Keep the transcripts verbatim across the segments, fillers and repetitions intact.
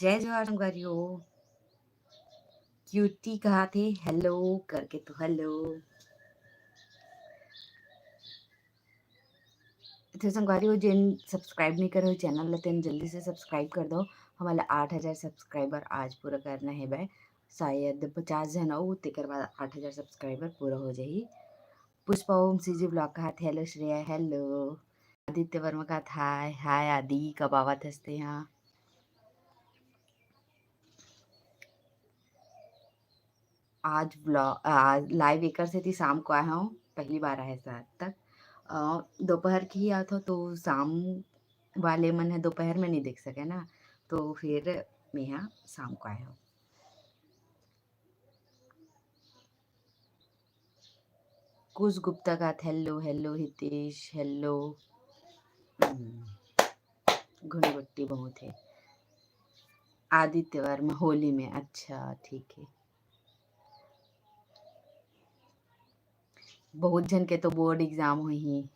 जय जोहार संगवारी हो। क्यूटी कहा थे हेलो करके, तो हेलो। तो संगवारी हो, जेन सब्सक्राइब नहीं करे हो चैनल ला, तेन जल्दी से सब्सक्राइब कर दो। हमला आठ हजार सब्सक्राइबर आज पूरा करना हे बे। शायद पचास झन अउ तेकर बाद आठ हजार सब्सक्राइबर पूरा हो जाही। पुष्पा ओम सीजी ब्लॉग कहा थे हेलो श्रेया, हेलो। आदित्य वर्मा कहा थे हाय, हाय आदि, कब आवत हस तेहा? आज ब्लॉग, आज लाइव एकर सेती शाम को आए हंव, पहली बार आए शायद तक। अ, दोपहर के ही आत हो, तो शाम वाले मन ह दोपहर में नहीं देख सके ना, तो फिर मेहा शाम को आए हंव। कुश गुप्ता कहा थे हेलो, हेलो हितेश, हेलो। हम्म, घुनघुट्टी बहुत है। आदित्य वर्मा होली में, अच्छा ठीक है। बहुत झन के तो बोर्ड एग्जाम होही।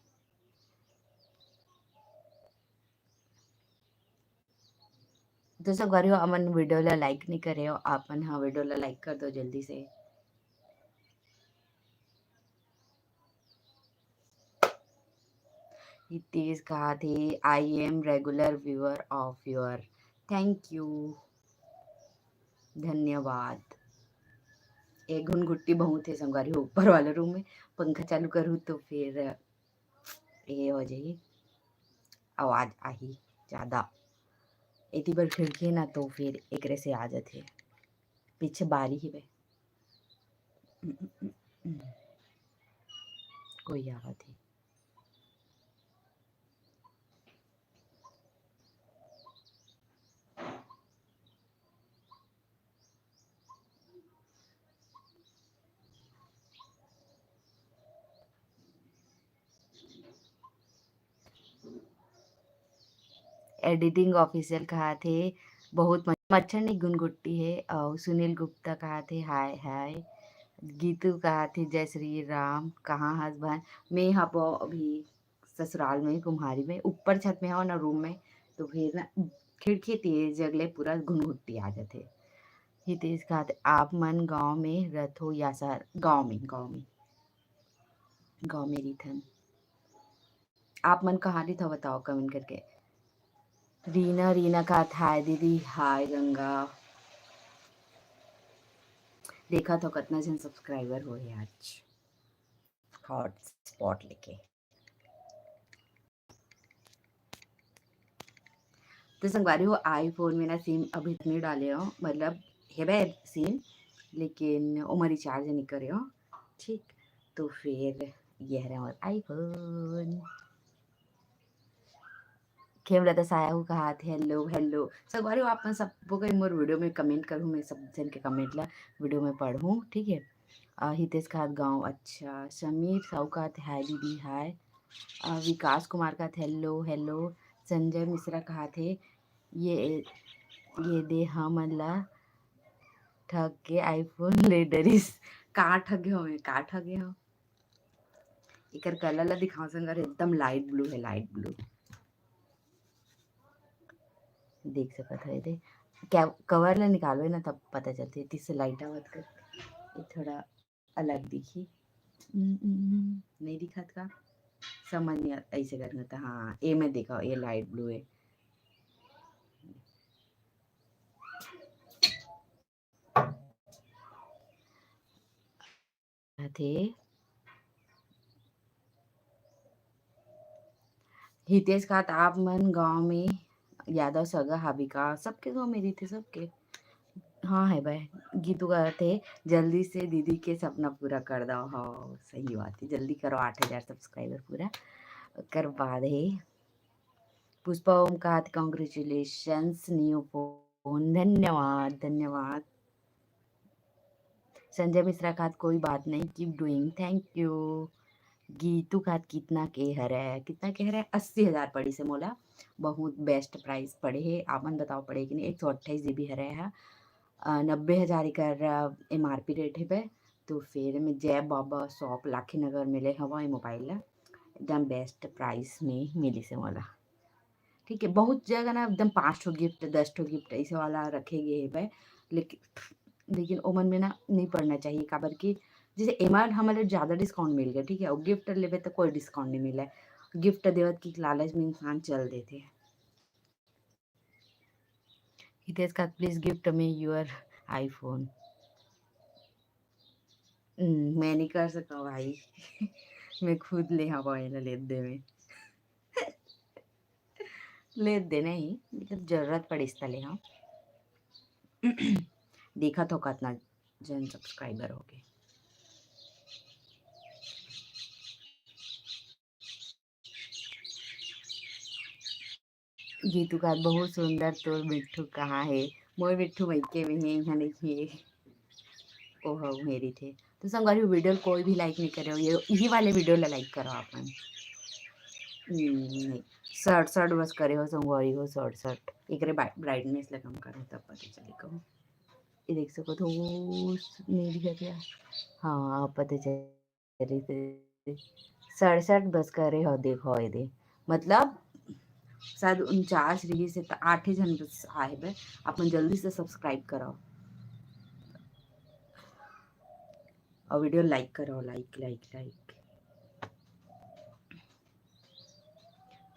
तो संगवारी हो, हमन वीडियो ला लाइक नहीं करे हो, आप मन हा वीडियो ला लाइक कर दो जल्दी से। हितेश कहा थे I am regular viewer of your, thank you, धन्यवाद। ए घुनघुट्टी बहुत है संगवारी हो, ऊपर वाला रूम में पंखा चालू करूँ तो फिर ये हो जाही, आवाज आही ज्यादा। एती बर खिड़की ना तो फिर एकरे से आ जाथे। पीछे बारी ही बे। कोई आवत हे। एडिटिंग ऑफिशियल कहा थे, बहुत मच्छर नहीं गुनगुट्टी है। और सुनील गुप्ता कहा थे हाय हाय। गीतू कहा थे जय श्री राम, कहाँ हस बहन? मैं यहाँ पर अभी ससुराल में, कुम्हारी में, ऊपर छत में हो ना रूम में, तो फिर ना खिड़की तेज जगले पूरा घुनघुट्टी आ जाते। हितेश कहा थे आप मन गांव में रहथो या शहर? गांव में, गांव में, गांव में रिथन। आप मन कहाँ रिथो बताओ कमेंट करके। रीना, रीना कहा था दीदी हाय गंगा। देखा तो कितना जन सब्सक्राइबर हो आज हॉटस्पॉट लेके। तो संगवारी हो, आईफोन में ना सिम अभी नहीं डाले हो, मतलब हेबे सिम, लेकिन ओमा रिचार्ज नहीं करे हो। ठीक, तो फिर ये हरे हमारे आईफोन। खेमलता साहू कहा थे हेलो हेलो। संगवारी हो, आप मन सबो के मोर वीडियो में कमेंट करूँ, मैं सब जन के कमेंट ला वीडियो में पढ़ूँ, ठीक है। अ, हितेश कहा गाँव, अच्छा। समीर साहू कहा थे हाय दीदी हाय। अ, विकास कुमार कहा थे हेलो हेलो। संजय मिश्रा कहा थे ये, ये दे हमन ला ठग के आईफोन ले डरिस। का ठगे हो, मैं का ठगे हो? एकर कलर ला दिखाओ संगर, एकदम लाइट ब्लू है, लाइट ब्लू। देख सकत हो एदे, क्या कवर ला निकालबे ना तब पता चलथे। तीस लाइट आवत कर, ये थोड़ा अलग दिखी। हम्म, हम्म, हम्म, नहीं दिखत का? समझ नहीं आता, ऐसे करना था। हाँ, ये मैं देखा, ये लाइट ब्लू है। थे हितेश कहा था आप मन गांव में यादव सगा हावी का? सबके गांव में रहिथे, सबके। हाँ है भाई, गीतू कहा थे जल्दी से दीदी के सपना पूरा कर दो। हाँ, सही बात है, जल्दी करो आठ हजार सब्सक्राइबर पूरा। ओकर बाद है पुष्पा ओम कहा थे congratulations new phone, धन्यवाद, धन्यवाद। संजय मिश्रा कहा थे कोई बात नहीं, keep doing, thank you। Geetu कहा थे कितना के हरे, कितना के हरे? अस्सी हजार पड़िस हे मोला, बहुत बेस्ट प्राइस पड़े हे। आप मन बताओ पड़े कि नहीं? एक सौ अट्ठाईस जीबी हरे है, अ, नब्बे हजार एकर एम आर पी रेट हे बे। तो फिर मैं जय बाबा शॉप लाखी नगर में ले हवा ये मोबाइल ला, एकदम बेस्ट प्राइस में मिलिस हे मोला। ठीक है, बहुत जगह ना एकदम पाँच ठो गिफ्ट, दस ठो गिफ्ट ऐसे वाला रखे गए हे भाई, लेकिन, लेकिन ओमन में ना नहीं पड़ना चाहिए, काबर कि जैसे एमा हमन ला ज्यादा डिस्काउंट मिल गया, ठीक है, और गिफ्ट लेबे तो कोई डिस्काउंट नहीं मिला है। गिफ्ट देवत की लालच में इंसान चल देते हैं। हितेश का, "Please gift me your iPhone।" हम्म, मैं नहीं कर सकता भाई। मैं खुद ले हवा एला लेत देवे। लेत देना ही, मतलब जरूरत पड़िस त ले हाँ। देखा तो कितना जन सब्सक्राइबर हो गए। गीतू का, "बहुत सुंदर तोर मिट्ठू कहाँ हे?" मोर मिट्ठू मइके में हे, यहाँ नहीं हे। ओहो, मेरी थे। तो संगवारी, वीडियो कोई भी लाइक नहीं करे हो, ये, यही वाले वीडियो ला लाइक करो आप मन। हम्म, नहीं, शॉर्ट शॉर्ट बस करे हो संगवारी हो, शॉर्ट शॉर्ट। एकरे ब्राइटनेस ला कम करो, तब पता चले को। ये देख सको तो, नहीं दिखा क्या? हाँ, अब पता चले। सड़सठ बस करे हो, देखो ये दे, मतलब शायद उनचास रही से, त आठे झन बस आए बे। अपन जल्दी से सब्सक्राइब करो और वीडियो लाइक करो, लाइक, लाइक, लाइक।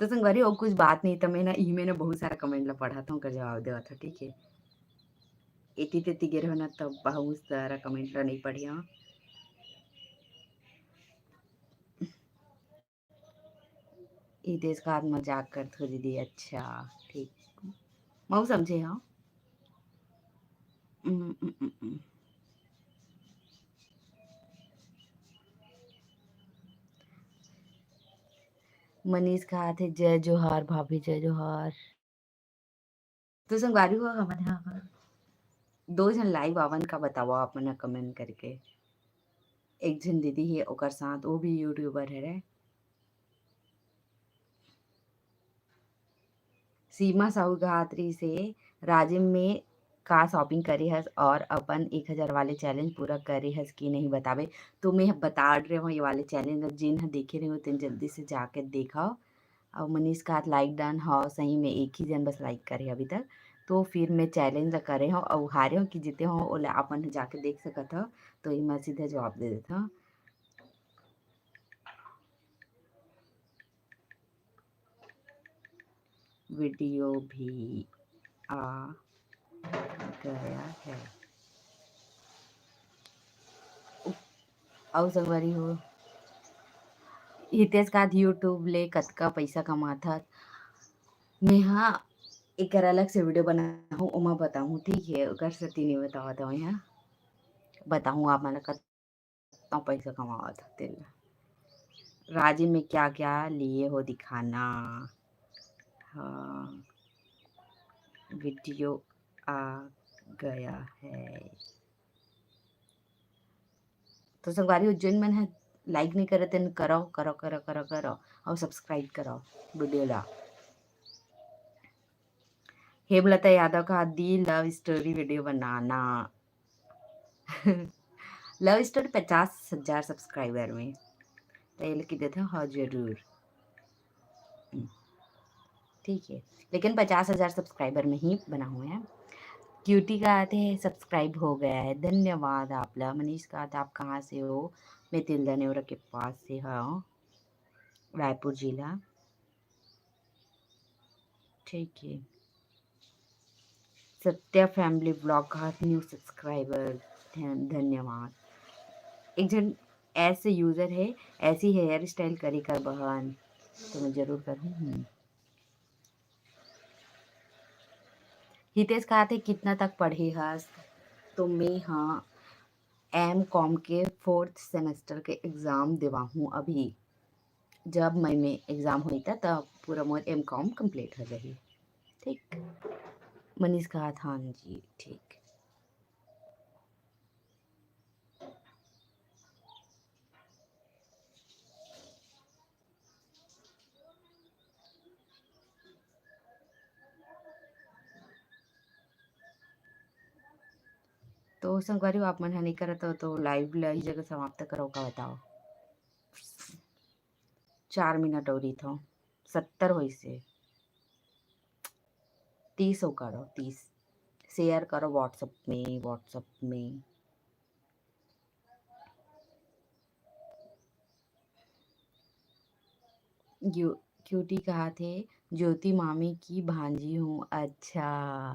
तो संगवारी, और कुछ बात नहीं, तो मैं ना, ई में ना बहुत सारा कमेंट ला पढ़ा था, उनका जवाब देवा था, ठीक है। एती तेती गे रहो ना, तब बहुत सारा कमेंट ला नहीं पढ़िया। ई देश का हाथ मजाक करत हो दीदी, अच्छा, ठीक। मऊ समझे हो? उम, उम, उम, उम। मनीष का हाथ है, "जय जोहार भाभी, जय जोहार।" तो संगवारी हो, हमन ह दो झन लाइव आवन का बतावा आप मन ह कमेंट करके। एक झन दीदी हे, ओकर साथ, वो भी यूट्यूबर हरे। सीमा साहू घात रही से, "राजिम में का शॉपिंग करे हस और अपन एक हजार वाले चैलेंज पूरा करे हस कि नहीं बताबे?" तो मैं बता रहे हूँ, ये वाले चैलेंज ला जेन ह देखे रहे हो, तेन जल्दी से जाके देखो। और मनीष का हाथ लाइक डन हो, सही में एक ही जन बस लाइक करे अभी तक। तो फिर मैं चैलेंज ला करे हूँ और हारे हूँ कि जीते हूँ, ओला अपन जाके देख सकत हो। तो ये मैं सीधा जवाब दे देता हूँ। वीडियो भी आ गया है। अउ संगवारी हो, हितेश का YouTube ले कतका पइसा कमाथस? मेहा एकर अलग से वीडियो बनाहूँ, ओमा बताहूँ, ठीक है? ओकर सेती नहीं बतावत हूँ यहाँ, बताहूँ आप मन ला कत-, कतका पइसा कमावत ह तेन ला। राजिम में क्या-क्या लिए हो दिखाना। हाँ, वीडियो आ गया है। तो संगवारी हो, जेन मन ह लाइक नहीं करे तेन करो, करो, करो, करो, करो, और सब्सक्राइब करो वीडियो ला। हेमलता यादव का दी लव स्टोरी वीडियो बनाना। लव स्टोरी पचास हजार सब्सक्राइबर में। तो ये लिख देते हो, हाँ, जरूर। हम्म, ठीक है, लेकिन पचास हजार सब्सक्राइबर में ही बनाहूँ मैं। क्यूटी का आते हैं, सब्सक्राइब हो गया है, धन्यवाद आप ला। मनीष का आते, आप कहाँ से हो? मैं तिल्दा नेवरा के पास से हूँ, रायपुर जिला। ठीक है। सत्या फैमिली ब्लॉग का न्यू सब्सक्राइबर, धन-, धन्यवाद। एक जन ऐसे यूजर है, ऐसी हेयर स्टाइल करी कर बहन, तो मैं जरूर करूँ। हम्म। हितेश कहते, "कितना तक पढ़े हस?" तो मैं, हाँ, एम कॉम के फोर्थ सेमेस्टर के एग्जाम देवा हूँ अभी। जब मई में एग्जाम होही त, त पूरा मोर एम कॉम कंप्लीट हो जाही। ठीक, मनीष कहत, "हाँ जी, ठीक।" तो संगवारी हो, आप मन ह नहीं करत हो, तो लाइव ला ही जगह समाप्त करो, का बताओ? चार मिनट और ही था, सत्तर होइस हे। तीस हो करो, तीस। शेयर करो WhatsApp में, WhatsApp में। क्यूटी कहा थे, ज्योति मामी की भांजी हूँ। अच्छा,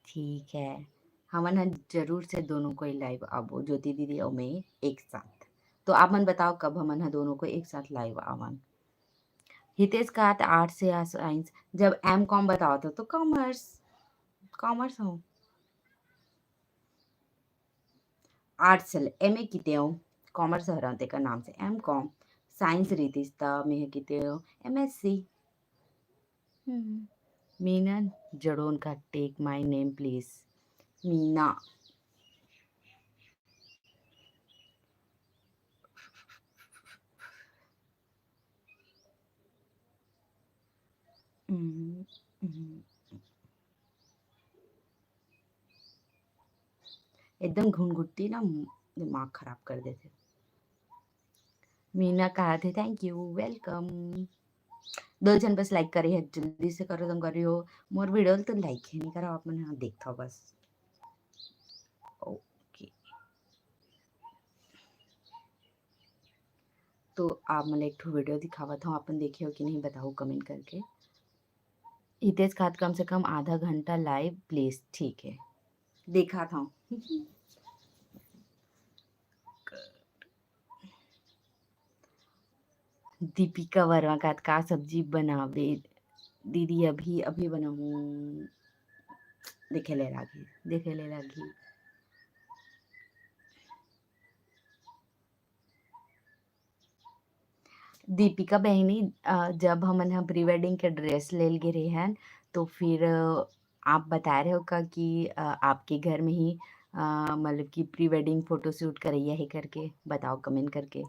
ठीक है, हमन ह जरूर से दोनों कोई लाइव आबो, ज्योति दीदी और मैं एक साथ। तो आप मन बताओ, कब हमन ह दोनों को एक साथ लाइव आवन? हितेश कहा था आर्ट्स या साइंस, जब एम कॉम बताओ था तो कॉमर्स, कॉमर्स हो। आर्ट्स ले एमए किते हो, कॉमर्स हरव तेकर नाम से एम कॉम, साइंस रीतिस त मेह किते हो एमएससी। हम्म। मीना जड़ोन का take my name please। Meena. हम्म, हम्म। एकदम घुनघुट्टी ना दिमाग खराब कर देथे। मीना कहा थे thank you, welcome। दो झन बस लाइक करे है, जल्दी से करो, तुम करियो। मोर वीडियो तो लाइक ही नहीं करो आप मन, हाँ, देखता बस। ओके, तो आप मन एक ठो वीडियो दिखावत हूँ, अपन देखे हो कि नहीं बताओ कमेंट करके। हितेश खात कम से कम आधा घंटा लाइव प्लीज। ठीक है, देखा था। दीपिका वर्मा का का सब्जी बनावे दीदी? अभी अभी बनाऊँ, देखे ले लागी, देखे ले लागी। दीपिका बहनी, अ, जब हमन ह प्री वेडिंग के ड्रेस लेल गे रेहन, तो फिर, अ, आप बताए रहे हो का कि, अ, आपके घर में ही, अ, मतलब कि प्री वेडिंग फोटोशूट करैया है करके? बताओ कमेंट करके।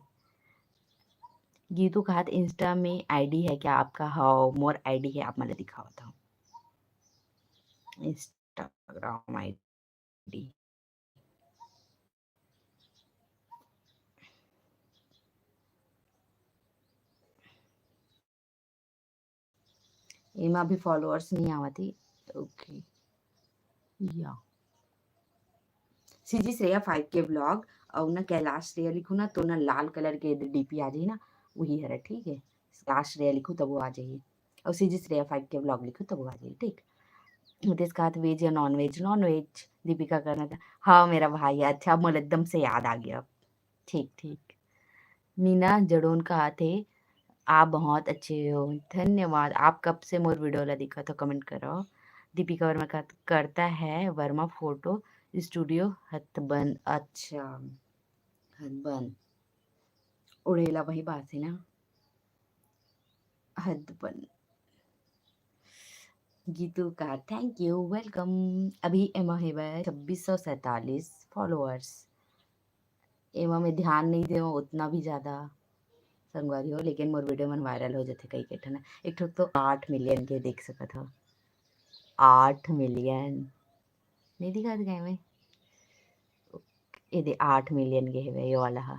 गीतू कहात, इंस्टा में आईडी है क्या आपका? हाँ, मोर आईडी है, आप मन ल दिखावत हूँ। Instagram ID. एमा अभी फॉलोअर्स नहीं आवत ही। ओके, या सीजी श्रेया फाइव के व्लॉग और ना कैलाश श्रेया लिखो ना, तो ना लाल कलर के डीपी आ जाही ना, वही हरे, ठीक है। कैलाश श्रेया लिखो तब वो आ जाही, और सीजी श्रेया फाइव के व्लॉग लिखो तब वो आ जाही, ठीक। हितेश कहात वेज या non veg? Non veg. Deepika करना था, हाँ मेरा भाई। अच्छा, अब मोला एकदम से याद आ गया। ठीक, ठीक। मीना जड़ोन कहात हे, आप बहुत अच्छे हो। धन्यवाद। आप कब से मोर वीडियो ला देखत हो, कमेंट करो। दीपिका वर्मा कहात, करता है वर्मा फोटो स्टूडियो हथबंद। अच्छा, हथबंद। उड़ेला वही बात है ना, हथबंद। गीतू का thank you, welcome। अभी एमा हेवय छब्बीस सौ सैंतालीस फॉलोअर्स। एमा मैं ध्यान नहीं देवं उतना भी ज्यादा, संगवारी हो, लेकिन मोर वीडियो मन वायरल हो जाथे कई के ठन। एक ठो तो आठ मिलियन के देख सकत हो, आठ मिलियन नहीं दिखात काय में? ये दे आठ मिलियन के हेवय ये वाला हा।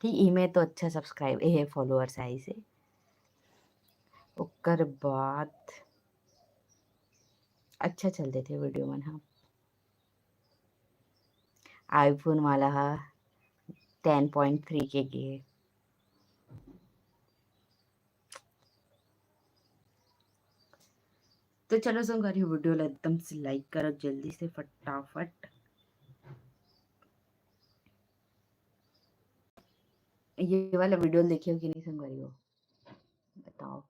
ठीक, इमे तो अच्छा सब्सक्राइब, ये फॉलोअर्स आइस हे। ओकर बाद अच्छा चल देथे वीडियो मन हा। आईफोन वाला हा टेन पॉइंट थ्री के गे। तो चलो संगवारी हो, वीडियो ला एकदम से लाइक करो जल्दी से फटाफट। ये वाला वीडियो देखियो कि नहीं संगवारी हो, बताओ।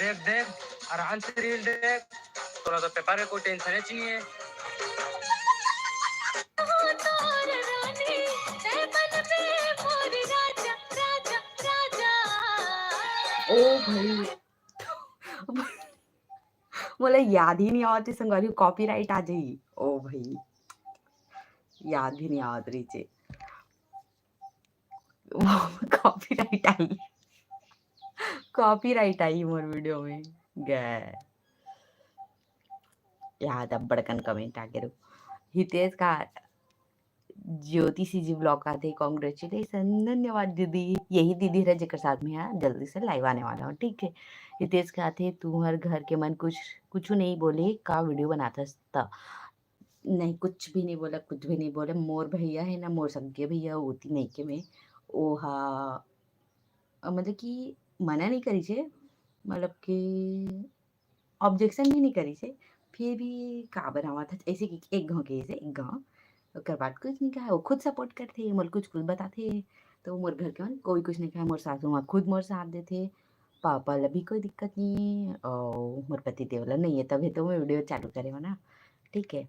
देख, देख, अरहान से रील देख। थोड़ा सा पेपर है, कोई टेंशन है चाहिए। ओ भाई, मोला याद ही नहीं आवत हे संगवारी, कॉपीराइट आ जाही। ओ भाई, याद ही नहीं आवत रहिसे। कॉपीराइट आई, कॉपीराइट आई मोर वीडियो में। गए याद, अब बड़कन कमेंट आगे रुक। हितेश का ज्योति सीजी ब्लॉग आथे, कॉन्ग्रेचुलेशन, धन्यवाद दीदी। यही दीदी हरे जेकर साथ में हाँ जल्दी से लाइव आने वाला हूँ, ठीक है। हितेश का आथे, तुम्हर घर के मन कुछ कुछ नहीं बोले का वीडियो बनाथस त? नहीं, कुछ भी नहीं बोला, कुछ भी नहीं बोला। मोर भैया है ना, मोर सगे भैया होती नहीं के में, ओ हा अ, मतलब कि मना नहीं करिस हे, मतलब कि ऑब्जेक्शन भी नहीं करिस हे, फिर भी काबर आवत हस, ऐसे कि एक घांव कहिस हे, एक घांव। ओकर बाद कुछ नहीं कहा, वो खुद सपोर्ट करथे, मोला कुछ-कुछ बताथे, तो मोर घर के मन कोई कुछ नहीं कहा, मोर सासू माँ खुद मोर साथ देथे, पापा ला भी कोई दिक्कत नहीं है, और मोर पति देव ला नहीं है, तभी तो मैं वीडियो चालू करे हूँ ना, ठीक है।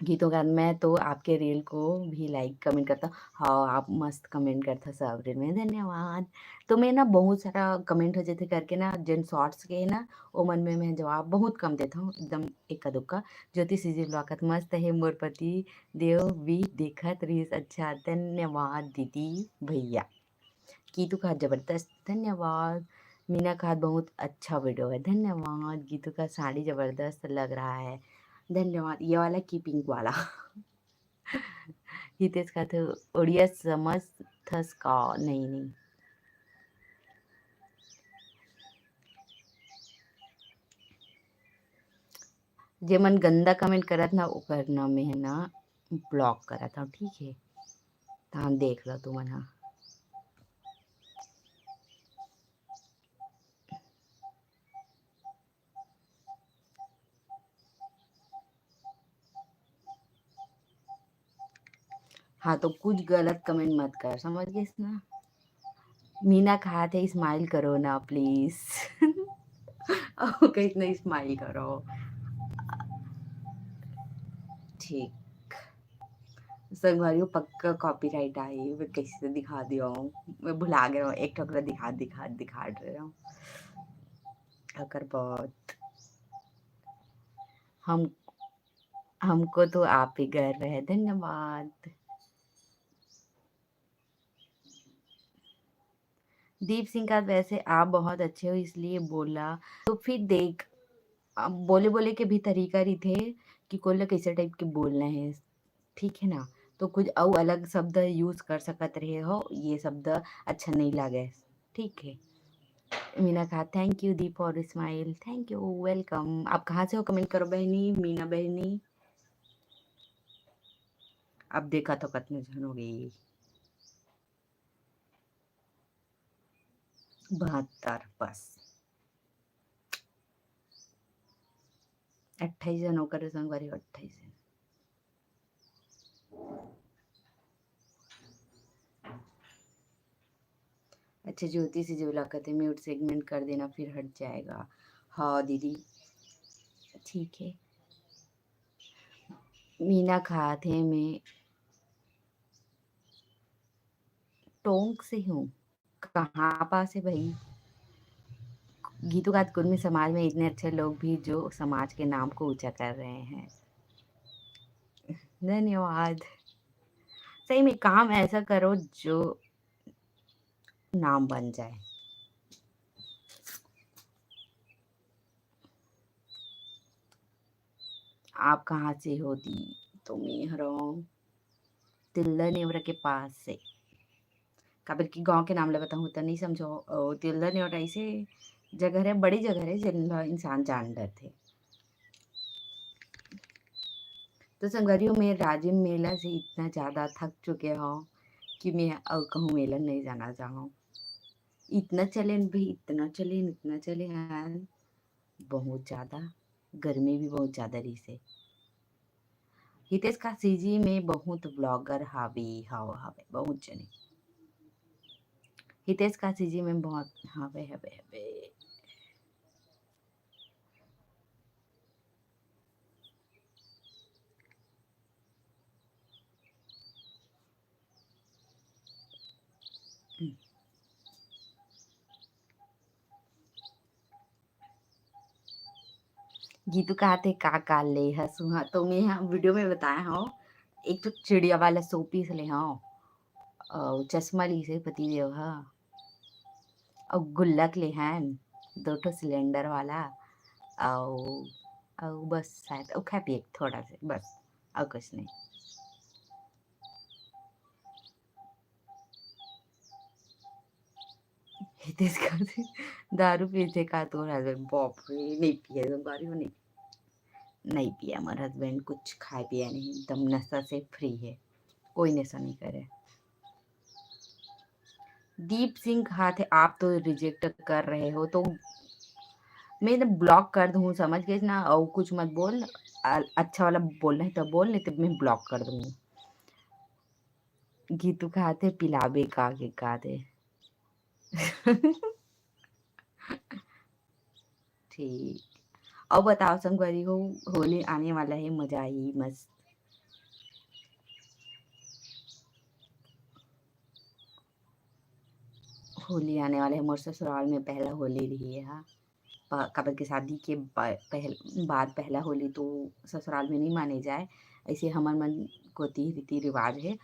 गीतों का मैं तो आपके रील को भी लाइक कमेंट करता हूँ। हाँ, आप मस्त कमेंट करता सब रील में, धन्यवाद। तो मैं ना बहुत सारा कमेंट हो जाथे करके ना, जेन शॉर्ट्स के ना, ओ मन में मैं जवाब बहुत कम देता हूँ, एकदम इक्का दुक्का। ज्योति सीजी ब्लॉग आथे, मस्त है मोर पति देव भी देखत रहिस। अच्छा, धन्यवाद दीदी भैया। गीतू का जबरदस्त, धन्यवाद। मीना का बहुत अच्छा वीडियो है, धन्यवाद। गीतू का साड़ी जबरदस्त लग रहा है, धन्यवाद। ये वाला की पिंक वाला। हितेश का तो उड़िया समझ थस का? नहीं, नहीं। जेमन गंदा कमेंट करत ना, ओकर ना मैं ना ब्लॉक करत हूँ, ठीक है। तहाँ देख लो तुमन हा। हाँ, तो कुछ गलत कमेंट मत कर, समझ गए ना? मीना कहा थे, "स्माइल करो ना प्लीज।" ओके, इतना स्माइल करो। ठीक। संगवारी हो, पक्का कॉपीराइट आई। मैं कैसे दिखा दिया हूँ, मैं भुला गया हूँ, एक ठोकरा दिखा दिखा दिखा रहे हूँ। अगर बहुत हम हमको तो आप पे गर्व है। धन्यवाद। दीप सिंह का, वैसे आप बहुत अच्छे हो इसलिए बोला। तो फिर देख, अब बोले बोले के भी तरीका रहिथे कि कोन ला कैसे टाइप के बोलना है, ठीक है ना? तो कुछ अउ अलग शब्द यूज कर सकत रहे हो, ये शब्द अच्छा नहीं लागे, ठीक है। मीना कहा, "Thank you Deep for smile।" Thank you, welcome। आप कहाँ से हो, कमेंट करो बहनी, मीना बहनी। अब देखा तो कतने झन हो गई, बहत्तर बस। अट्ठाईस जन होकर संगवारी, अट्ठाईस जन। अच्छा, ज्योति से जो ला कहते म्यूट सेगमेंट कर देना, फिर हट जाएगा। हाँ दीदी, ठीक है। मीना खात है, मैं टोंक से हूँ। कहाँ पास है भाई? गीतू गात कुर्मी समाज में इतने अच्छे लोग भी जो समाज के नाम को ऊंचा कर रहे हैं। धन्यवाद। सही में काम ऐसा करो जो नाम बन जाए। आप कहाँ से हो दी? तो मैं हरव तिल्ला नेवरा के पास से। काबर कि गांव के नाम ले बताहूँ त नहीं समझो। अ, तिल्ला नेवरा ऐसे जगह है, बड़ी जगह है, जिन ला इंसान जान डरथे। तो संगवारी हो, मैं राजिम मेला से इतना ज़्यादा थक चुके हूँ कि मैं अउ कहूँ मेला नहीं जाना चाहूँ। इतना चले न भाई, इतना चले न, इतना चले न, बहुत ज़्यादा, गर्मी भी बहुत ज़्यादा रहिसे। हितेश का सीजी में बहुत ब्लॉगर हावे, हाव, हावे, बहुत जने। हितेश का सीजी में बहुत हावे, हावे, हावे। गीतू कहा थे का का ले हसू हा, तो मैं यहाँ वीडियो में बताया हूँ, एक तो चिड़िया वाला शो पीस ले हूँ, और चश्मा ली से पति देव हा, और गुल्लक ले हैं, दो ठो सिलेंडर वाला, और, और बस शायद, और खा पिए थोड़ा से, बस, और कुछ नहीं। हितेश कहा थे, "दारू पीते का तोर husband?" बाप रे, नहीं पिए, दारू नहीं, नहीं पिया हमारा husband, कुछ खाए पिया नहीं, एकदम नशा से free है, कोई नशा नहीं करे। दीप सिंह कहा थे, "आप तो reject कर रहे हो, तो मैं ना block कर दूँ, समझ गए ना, और कुछ मत बोल, अ-, अच्छा वाला बोलना है तो बोल, नहीं तो मैं block कर दूँगी।" गीतू कहा थे, "पिलाबे का के कहा थे।" ठीक। और बताओ संगवारी हो, होली आने वाला है, मजा आई मस्त। होली आने वाला है, मोर ससुराल में पहला होली रही है, हाँ। प-, काबर के शादी के ब-, पहल-, बाद पहला होली तो ससुराल में नहीं माने जाए, ऐसे हमर मन कोती रीति रिवाज है।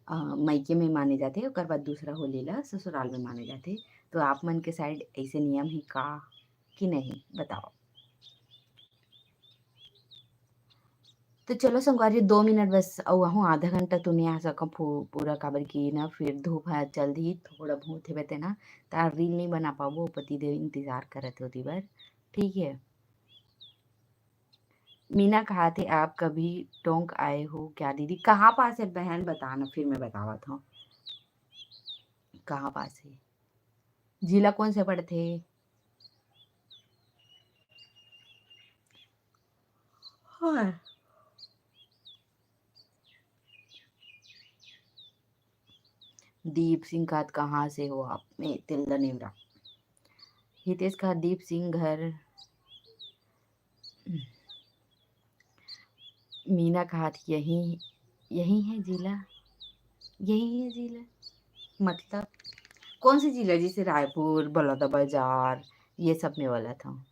अ, मइके में माने जाथे, ओकर बाद दूसरा होली ला ससुराल में माने जाथे। तो आप मन के side ऐसे नियम है का कि नहीं, बताओ। तो चलो संगवारी, दो मिनट बस, अउ आहूँ आधा घंटा तो नहीं आ सकम पू-, पूरा, काबर कि ना फिर धूप ह चल दिही, थोड़ा बहुत हेबे तेना, तार reel नहीं बना पाबो, पति देव इंतजार करत होती बर, ठीक है। मीना कहा थे, "आप कभी टोंक आए हो क्या दीदी?" कहाँ पास है बहन, बताना, फिर मैं बतावत हूँ। कहाँ पास है? जिला कौन से पड़थे? हाँ। दीप सिंह कहा थे, "कहाँ से हो आप?" मैं तिल्दा नेवरा। हितेश कहा, "दीप सिंह घर।" मीना कहा थे, "यही, यही है जिला, यही है जिला।" मतलब कौन सी जिला? जैसे रायपुर, बलौदाबाजार, ये सब में वाला था।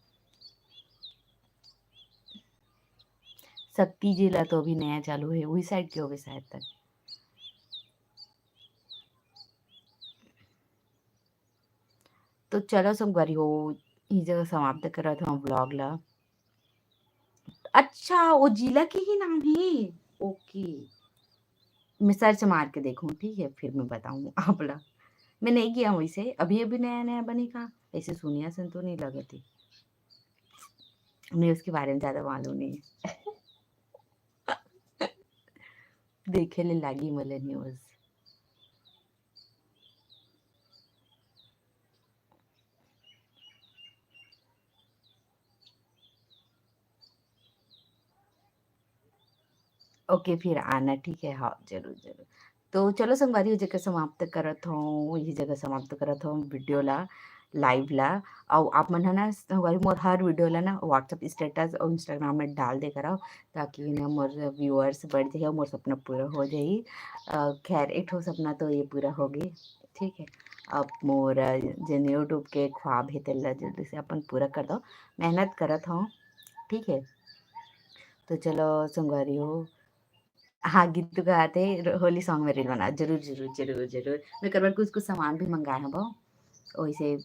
शक्ति जिला तो अभी नया चालू है, वही side के होगे शायद तक। तो चलो संगवारी हो, इही जगह समाप्त करत हूँ vlog ला। अच्छा, वो जिला के ही नाम है। OK, मैं search मार के देखूँ, ठीक है, फिर मैं बताऊँ आप ला। मैं नहीं गया हूँ इसे, अभी अभी नया नया बने का, ऐसे सुनिया सन तो नहीं लगे थी, मैं उसके बारे में ज्यादा मालूम नहीं है। देखे ले लागी मले news। OK, फिर आना, ठीक है? हाँ, जरूर, जरूर। तो चलो संगवारी, ये जगह समाप्त करत हूँ, ये जगह समाप्त करत हूँ video ला, live ला। और आप मन है ना संगवारी, मोर हर video ला ना WhatsApp status और Instagram में डाल दे करो, ताकि ना मोर viewers बढ़ जाए और मोर सपना पूरा हो जाए। अ, खैर, एक ठो सपना तो ये पूरा हो गई, ठीक है। अब मोर, अ, जेन YouTube के ख्वाब है, तेला जल्दी से अपन पूरा कर दो। मेहनत करत हूँ, ठीक है। तो चलो संगवारी हो, हाँ, गीतू कहा थे, र-, होली song में reel बना। जरूर, जरूर, जरूर, जरूर। मैं कर बर कुछ, कुछ सामान भी मंगाए हूँ, वैसे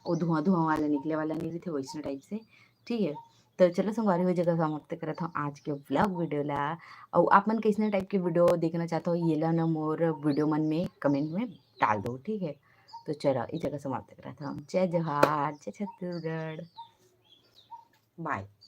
वो धुआं, धुआं वाला निकले वाला नहीं रहिथे, वैसने type से, ठीक है। तो चलो संगवारी हो, जगह समाप्त करत हूँ आज के vlog video ला। और आप मन कैसने type के video देखना चाहते हो, ये ला ना मोर video मन में comment में डाल दो, ठीक है। तो चलो, ये जगह समाप्त करत हूँ। जय जोहार, जय छत्तीसगढ़, bye।